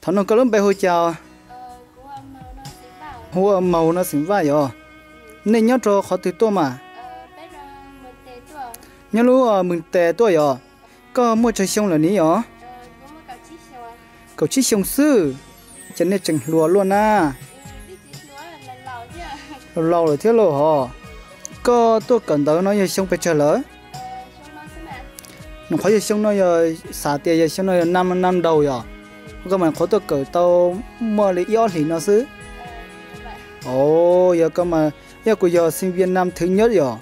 Thaum no koj lub npe hu cas? Hu ua Maus no xeem Vaj yom. Nej nyob rau qhov twg tuaj mas? Nyob lub Mws Tes tuaj yom. Koj muaj tsawg xyoo lawm ni yom? Kaum tsib xyoo xwb. Ces nej tseem hluas luaj na. Laus laus lawm thiab lauj hos. Koj tuaj kawm ntawv no yog xyoo pes tsawg lawm? Nws qhov yog xyoo no yog, xav tias yog xyoo no yog nam nam nraug yom. Koj mas qhuav tuaj kawm tau muaj li ib ob hlis no xwb. Yog koj mas, yog kuv yog sinh viên năm thứ nhất yom.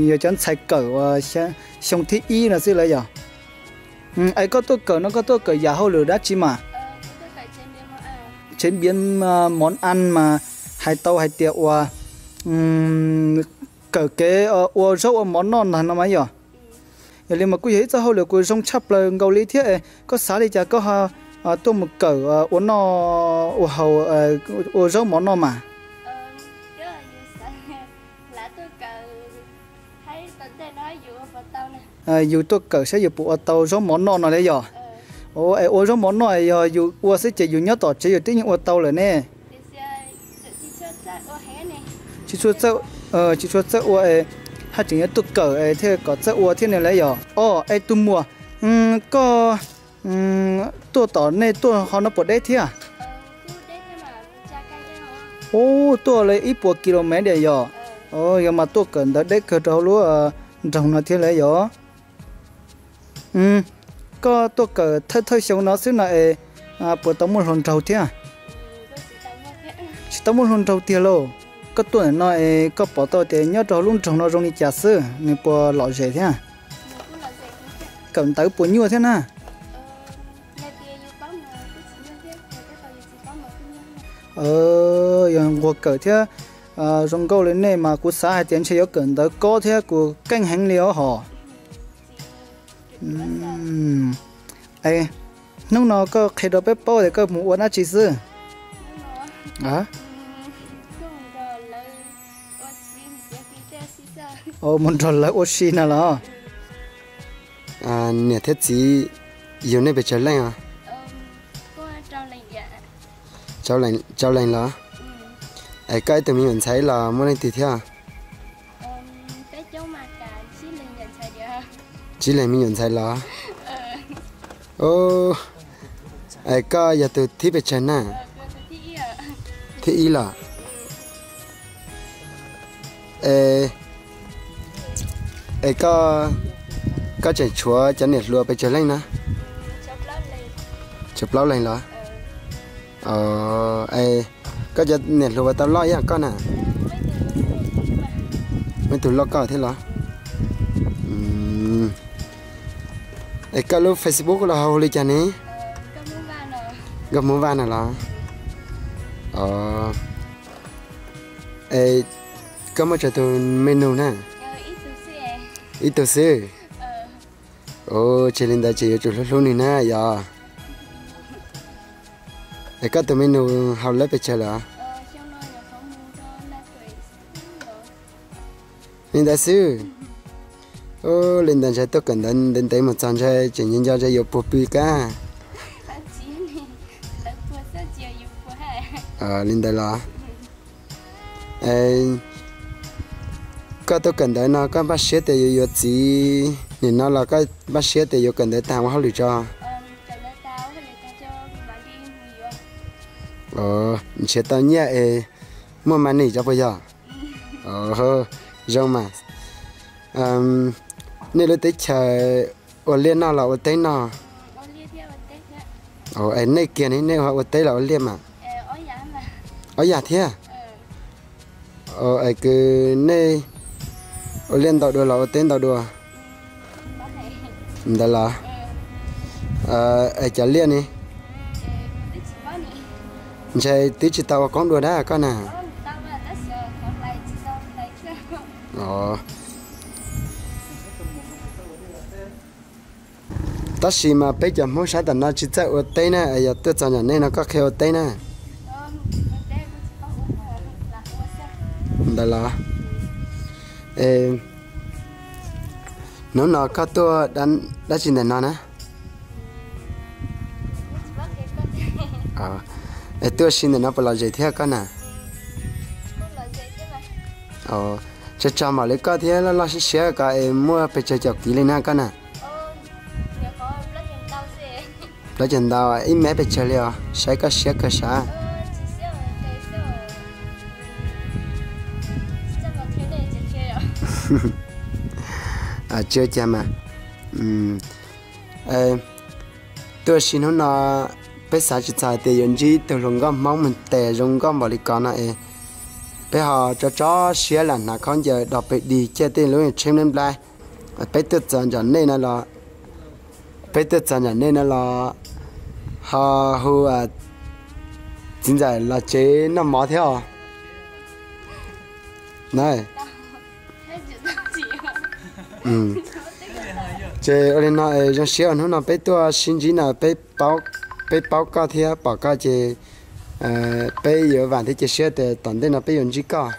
Yog cov ntxhais kawm xyoo thib ib no xwb lawm yom. Es koj tuaj kawm no koj tuaj kawm yam hauj lwm dab tsi mas? Chế biến món ăn mas hais tau hais tias ua, kawm kev ua zaub ua mov noj ntag no mas yog. Yog li mas kuj yog ib txoj hauj lwm kuj zoo tshaj plaws nkaus li thiab. Koj xav li cas koj ho tuaj mus kawm ua noj ua haus, ua zaub mov noj mas? Yus tuaj kawm saib yus puas ua tau zaub mov noj no li yog? Es ua zaub mov noj yog yus ua xwb ces yus nyob tom tsev yus twb yeej ua tau lawm ne? Tsis tshua txawj, tsis tshua txawj ua, haj tseem yuav tuaj kawm thiaj kom txawj ua thiab ne lawm yog? Os, es tus muam, koj tuaj tom nej tuaj ho no puas deb thiab? Ub, tuaj li ib puas kilomev diam yog? Yog mas tuaj kawm ntawv deb kawg rau hauv lub nroog no thiab lawm yog? Koj tuaj kawm thawj thawj xyoo no xwb no es puas tau muaj hluas nraug thiab? Tsis tau muaj hluas nraug tiag lauj. Koj tuaj ntawm no es koj pom tau tias nyob rau hauv lub nroog no zoo li cas xwb, nws puas lom zem thiab? Kawm ntawv puas nyuaj thiab na? Yog nquag kawm thiab zoo nkauj li nej mas kuv xav hais tias ntshe yuav kawm ntawv kob thiab kuv keej heev li os hos. Hnub no koj qhia rau peb paub tias koj mus ua dab tsi xwb? Mus nrog lawv ua si no los? Niam thiab txiv yug nej pes tsawg leej os? Rau leeg los? Es koj ib tug me nyuam ntxhais los muaj leej twg thiab? Tsib leeg me nyuam ntxhais los? Es koj yog tus thib pes tsawg na? Thib ib los? Es koj, koj tseem tshuav cov niam hluas pes tsawg leej na? Tshuav plaub leeg los? Es koj cov niam hluas puas tau loj ib yam koj na? Muaj ib tug loj koj thiab los? Es koj lub Facebook los hu li cas ne? Nkauj Hmoob Vaj no los? Es koj muaj tsawg tus me nus na? Ib tug xwb. Ua, tseg li ntawd ces yuav tsum hlub hlub nws na yog? Es koj tus me nus haus lawv pes tsawg lawm? Li ntawd xwb. Li ntawd ntshe tuaj kawm ntawv ntev ntev mus txog ntshe tseem nco nco ntshe yuav puag pw kab. Li ntawd los? Koj tuaj kawm ntawv no koj npaj siab tias yuav yuav txiv nim no los koj npaj siab tias yuav kawm ntawv tag ua hauj lwm tso? Nrhiav tau nyiaj es muaj ma nim tso puas yog? Zoo mas. Nej lub teb chaws ua liaj noj los ua teb noj? Es nej kiag ne, nej ua teb los ua liaj mas? Ob yam thiab. Es kws nej ua liaj ntau dua los ua teb ntau dua? Ntawd los? Es cov liaj ne? Ntshe twb tsis tau ua koob dua dab koj na? Tab sis mas peb cov Hmoob sab tom no tsis txawj ua teb na, es yog tuaj txog nram nej no koj qhia ua teb na. Ntawd los? Es hnub no koj tuaj dab tsi ntawm no na? Es tuaj si ntawm no puas lom zem thiab koj na? Tsawg tsawg mam li koj thiab loj loj siab siab ko es muaj pes tsawg caum kiv li na koj na? Plaub caug ntau, ib mev pes tsawg li os, saib koj siab kawg sav. Tsis ua cas mas. Tuaj si hnub no peb xav tsis txog tias yuav ntsib tug hluas nkauj Hmoob mus tes zoo nkauj npaum li ko no es peb ho tso tso siab lam hnav khaub ncaws dog pes dig ciaj tej lub tsheb npleb nplab. Peb tuaj txog ntawm nej no los, peb tuaj txog ntawm nej no los ho hu txiv ntxawm los tsev noj mov thiab os. Ces ua li no zoo siab hnub no peb tuaj sib ntsib no, peb paub koj thiab pom koj ces peb yuav vam thiab cia siab tias tom ntej no peb yuav ntsib koj.